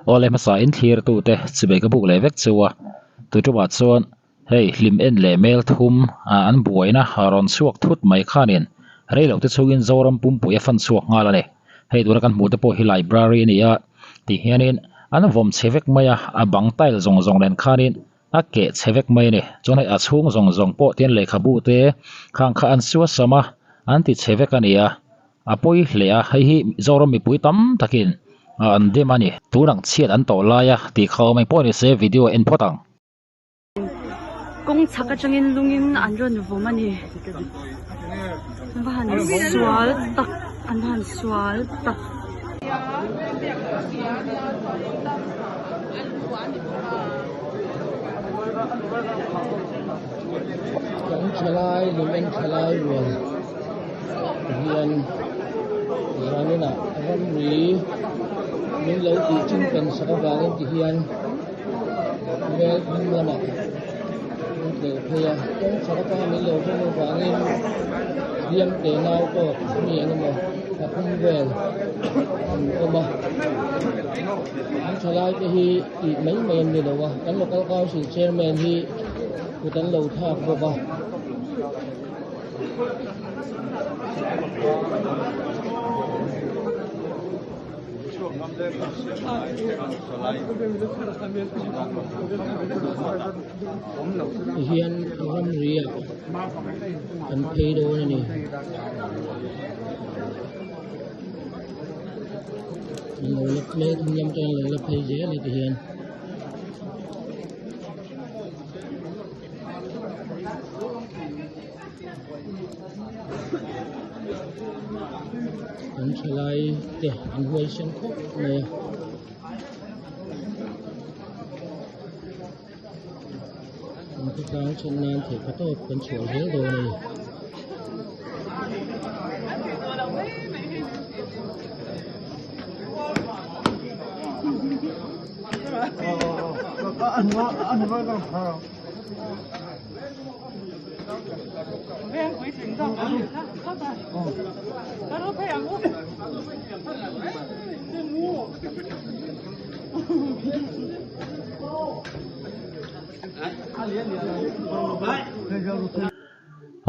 Awle hmasa in thlir tute chibei ka buk leh vek chu a tuṭumah chuan hei hlim en leh mel thum ah an buaina rawn chhuak thut mai khanin rei loh te chungin Zoram pumpui a fan chhuak nghal a ni. Hei tuna kan hmuh te pawh hi library a ni a ti hianin an vawm chhe vek mai a, a bang tile zawng zawng nen khanin a keh chhe vek mai a ni. Chuan hei a chhung zawng zawng pawh tian lehkhabu te khang kha an suasam a, an ti chhe vek a ni a, a pawi hle a, hei hi Zoram mipui tam takin an dem a ni. Tun ang chhiat an tawh lai a tih kha awm eng pawh ni se video en phawt ang. Kawng chhak atangin lungin an rawn vawm a ni. An va han sual tak, an va han sual tak. Kan thalai lung en thalai rual hian zaninah ramri min lo tih chin pen sak avangin ti hian vel hming lamah an tleh phei a kawng chhak atanga min lo vawm avangin hliam te nau tawk mi eng emaw pathum vel an awm a an thalai te hi tih mai mai an ni lo a kan local council chairman hi kut an lo thlak bawk a. Tihian ramri ah an phei dawn a ni. An lo la phei thung lam chuan an lo la phei zel a tihian. An thalai te an huaisen khawp mai a. An khawtlang chhan nan theih pa tawp kan chhuah zel dawn a ni.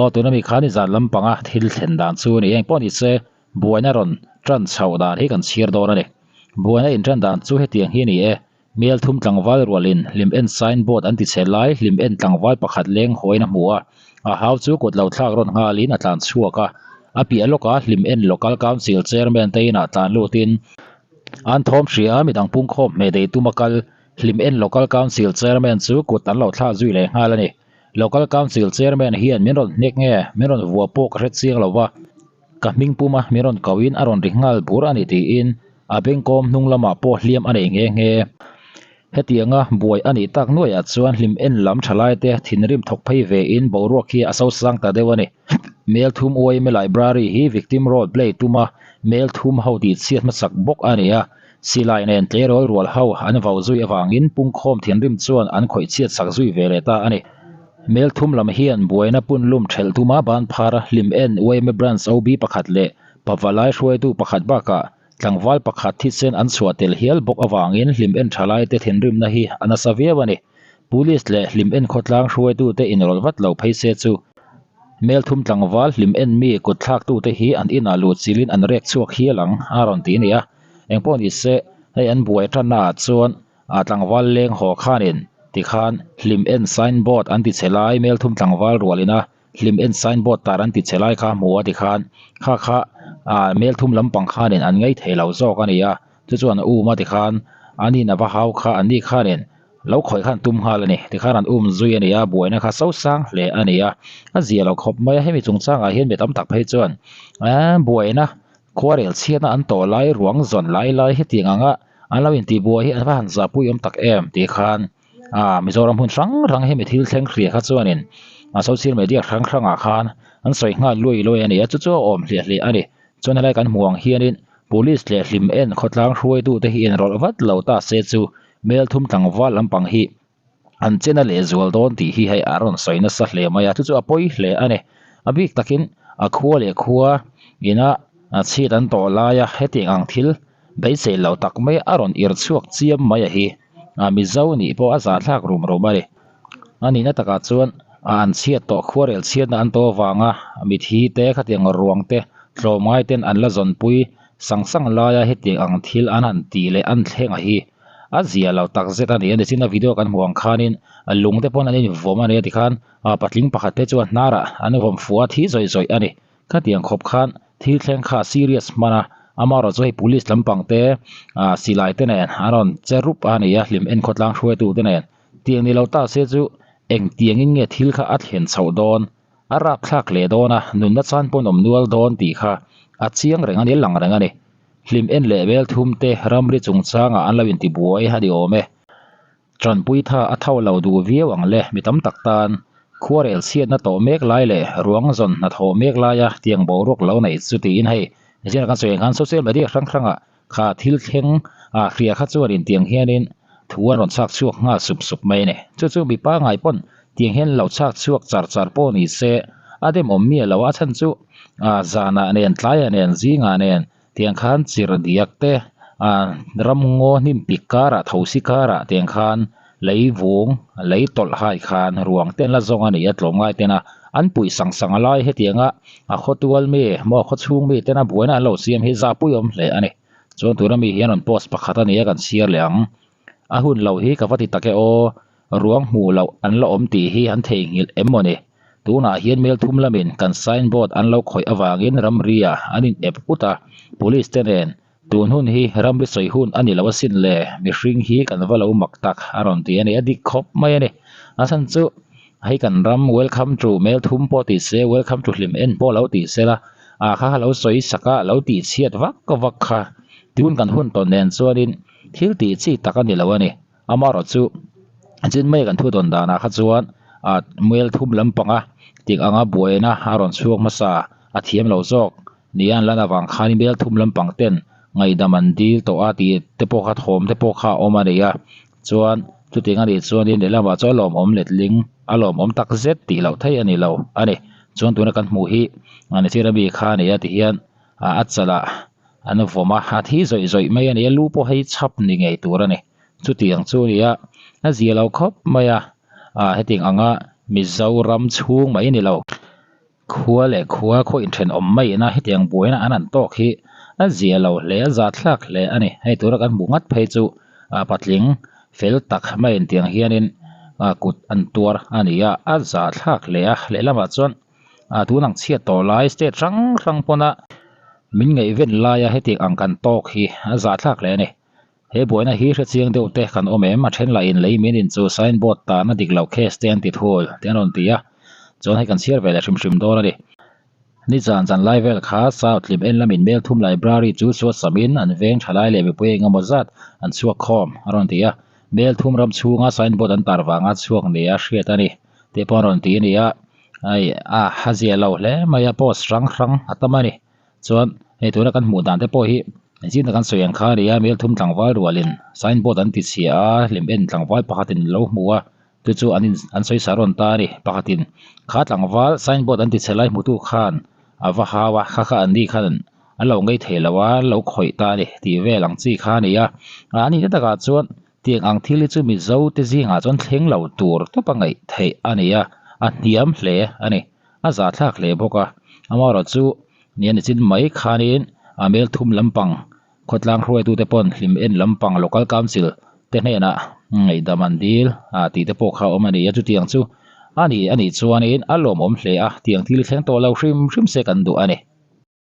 Aw tuna mi khan i zan lampanga thil thlen dan chu a ni eng pawh ni se buaina rawn tan chhoh dan hi kan chhiar dawn a ni. Buaina intan dan chu hetiang hi a ni e. Mel thum tlangval rualin hlim en sign board an ti chhe lai hlim en tlangval pakhat leng hawiin a hmu a, a hau chu kut lo thlak rawn nghalin a tlan chhuak a. A piah lawkah hlim en local council chairman te inah tlan lutin an thawm hria a, midang pungkhawm hmeh dei tum a kal. Hlim en local council chairman chu kut an lo thlak zui leh nghal a ni. Local council chairman hian min rawn hnek nge min rawn vua pawh ka hre chiang lo va. Ka hming puma min rawn koin a rawn ri nghal bur a ni tiin a bengkawm hnung lamah pawh hliam a nei nghe nghe. Hetianga buai a nih tak nuaiah chuan hlim en lam thalaite thinrim thawk phei vein boruak hi a sosang ta deuh a ni. Mel thum UIMA Library hi victim role play tuma mel thum ho tih chhiat hmasak bawk a ni a, silai nen tleirawl rual ho an vau zui avangin pungkhawm thinrim chuan an khawih chhiat sak zui ve leh ta a ni. Mel thum lam hian buaina punlum thelh tuma ban phar hlim en UIMA Branch OB pakhat leh Pavalai hruaitu pakhat bakah tlangval pakhat thisen an chhuah tel hial bawk avangin hlim en thalaite thinrimna hi a nasa viau a ni. Police leh hlim en khawtlang hruaitute inrawlh vat lo phei se chu Mel thum tlangval hlim en mi kut thlaktute hi an inah luh chilin an rek chhuak hial ang a rawn ti a ni a. Engpawh ni se hei an buai tannaah chuan A tlangval leng haw khanin tikhan hlim en sign board an ti che lai mel thum tlangval rualin a hlim en sign board tar an ti che lai kha hmu a tikhan kha kha ah mel thum lampang khanin an ngei thei lo zawk a ni a chu chuan a um a tikhan an in a va hau kha an ni khanin lo khawih khan tum nghal a ni tikhan an um zui a ni a buaina kha so sang hle a ni a a zia lo khawp mai a hemi chungchangah hian mi tam tak phei chuan eee buaina khuarel chhiatna an tawh lai ruang zawn lai lai hetiang anga An lo intihbuai hi an va han zahpui awm tak em tih khan ah Mizoram hmun hrang hrang hemi thil thleng hria kha chuanin a social media hrang hrangah khan an sawi nghal luai luai a ni a chu chu a awm hliah hliah a ni chuan helai kan hmuh ang hianin police leh hlim en khawtlang hruaitute hi inrawlh vat lo ta se chu mel thum tlangval lampang hi an chena lehzual dawn tih hi hei a rawn sawi nasa hle mai a chu chu a pawi hle a ni a bik takin a khua leh khua ina chhit an tawh laia hetiang ang thil. Beisei lo tak mai a rawn ir chhuak chiam mai a hi. A Mizo nih pawh a zahthlak rum rum a ni. A nihna takah chuan a an chhiat tawh khuarel chhiatna an tawh avanga mithi te khatiang ruang te tlawmngai ten an la zawnpui sang sang laia hetiang ang thil an han tih leh an thleng a hi a zia lo tak zet a ni a ni. China video kan hmuh ang khanin lung te pawn an invawm a ni a tikhan patling pakhat te chuan hnarah an vawm fuh a thi zawih zawih a ni. Khatiang khawp khan thil thleng kha serious hman a, amaherawh chu hei police lampang te ah silai te nen an rawn che rup a ni a, hlim en khawtlang hruaitu te nen. Tiang ni lo ta se chu engtiangin nge thil kha a thlen chhoh dawn, a rapthlak leh dawn a, nunna chan pawn awm nual dawn tih kha a chiang reng a ni, a lang reng a ni. Hlim en leh vel thum te ramri chungchangah an lo intibuai a ni awm e. Tanpui tha a tho lo duh viau ang le, mi tam tak tan khuarel chhiatna tawh mek lai leh ruang zawn hnathawh mek laia tiang boruak lo neih chu tiin hei zira kan sawi ang khan social media hrang hrangah kha thil thleng ah hria kha chuanin tiang hianin thu an rawn chhak chhuak nghal sup sup mai a ni. Chu chu mi pangngai pawn tiang hian lo chhak chhuak char char pawh ni se a demawm miah lo a chhan chu ah zanah nen tlaiah nen zingah nen Tiang khan chirh diak te ah ramngaw hnim pik karah thosi karah tiang khan lei vung lei tawlh hai khan ruang te an la zawng a ni a tlawmngai tena an puih sang sang a lai hetianga a khawtual mi maw khawchhung mi tena buaina an lo siam hi zahpui awm hle a ni. Chuan tuna mi hian rawn post pakhat a ni a kan chhiar leh ang. A hun lo hi ka va ti tak e aw, ruang hmuh loh an la awm tih hi an theihnghilh em maw ni? Tunah hian mel thum lamin kan sign board an lo khawih avangin ramri ah an in ep ut a, police te nen tun hun hi ramri sawi hun a ni lo asin le, mihring hi kan va lo mak tak a rawn ti a ni, a dik khawp mai a ni. A chhan chu hei kan ram welcome to mel thum pawh ti se, welcome to hlim en pawh lo ti se la, ah kha kha lo sawi sak a, lo tih chhiat vak vak kha tun kan hun tawn nen chuanin thil tih chi tak a ni lo a ni. Amaherawh chu chin mai kan thu dawn danah kha chuan ah mual thum lampanga tik anga buaina a rawn chhuak hmasa a thiam lo zawk nia an lan avang khan mual thum lampang ten ngaihdam an dil tawh a tih te pawh kha thawm te pawh kha a awm a ni a chuan chutiang a nih chuanin lehlamah chuan a lawmawm letling a lawmawm tak zet tih loh theih a ni lo a ni chuan tuna kan hmuh hi a ni chira mi kha a ni a ti hian ah a chalah an vawm a a thi zawih zawih mai a ni a lu pawh hei chhap ni ngei tur a ni. Chutiang chu a ni a, a zia lo khawp mai a, ah hetiang anga Mizoram chhung mai ni lo, khua leh khua khaw inthenawm mai ina hetiang buaina an han tawk hi a zia lo hle, a zahthlak hle a ni. Hei tura kan hmuh ngat phei chu ah patling fel tak mai intiang hianin ah kut an tuar a ni a, a zahthlak hle a, lehlamah chuan ah tun ang chhiat tawh lai state hrang hrang pawna min ngaihven laia hetiang ang kan tawk hi a zahthlak hle a ni. He buaina hi hre chiang deuh te kan awm em? A then lah in lei min in chu sign board tan a dik loh case te an ti thul te an rawn ti a, chuan hei kan chhiar ve leh hrim hrim dawn a ni. Nizan zan lai vel kha South Hlim en lamin Melthum Library chu suat samin an veng tha lai leh mipui eng emaw zat an chhuak khawm a rawn ti a, Melthum ram chhunga sign board an tar vanga chhuak nia hriat a ni tih pawh an rawn ti a ni a, hei a a zia lo hle mai a post hrang hrang a tam a ni. Chuan hei tuna kan hmuh dan te pawh hi zingah kan sawi ang kha a ni a Melthum tlangval rualin sign board an ti chhia a hlim en tlangval pakhatin lo hmu a chu chu an in an sawi sa rawn ta a ni pakhatin kha tlangval sign board an ti chhe lai hmutu khan a va hau a kha kha an ni khan an lo ngei thei lo a lo khawih ta a ni tih vel ang chi kha a ni a a ni ta takah chuan tiang ang thil hi chu mizo te zingah chuan thleng lo tur tawp a ngaih theih a ni a a hniam hle a ni. A zahthlak hle bawk a, amaherawh chu ni a ni chin mai khanin a mel thum lampang khawtlang hruaitute pawn hlim en lampang local council te hnenah ngaihdam an dil ah tih te pawh kha a awm a ni a, chutiang chu a ni a nih chuanin a lawmawm hle a, tiang thil thleng tawh lo hrim hrim se kan duh a ni.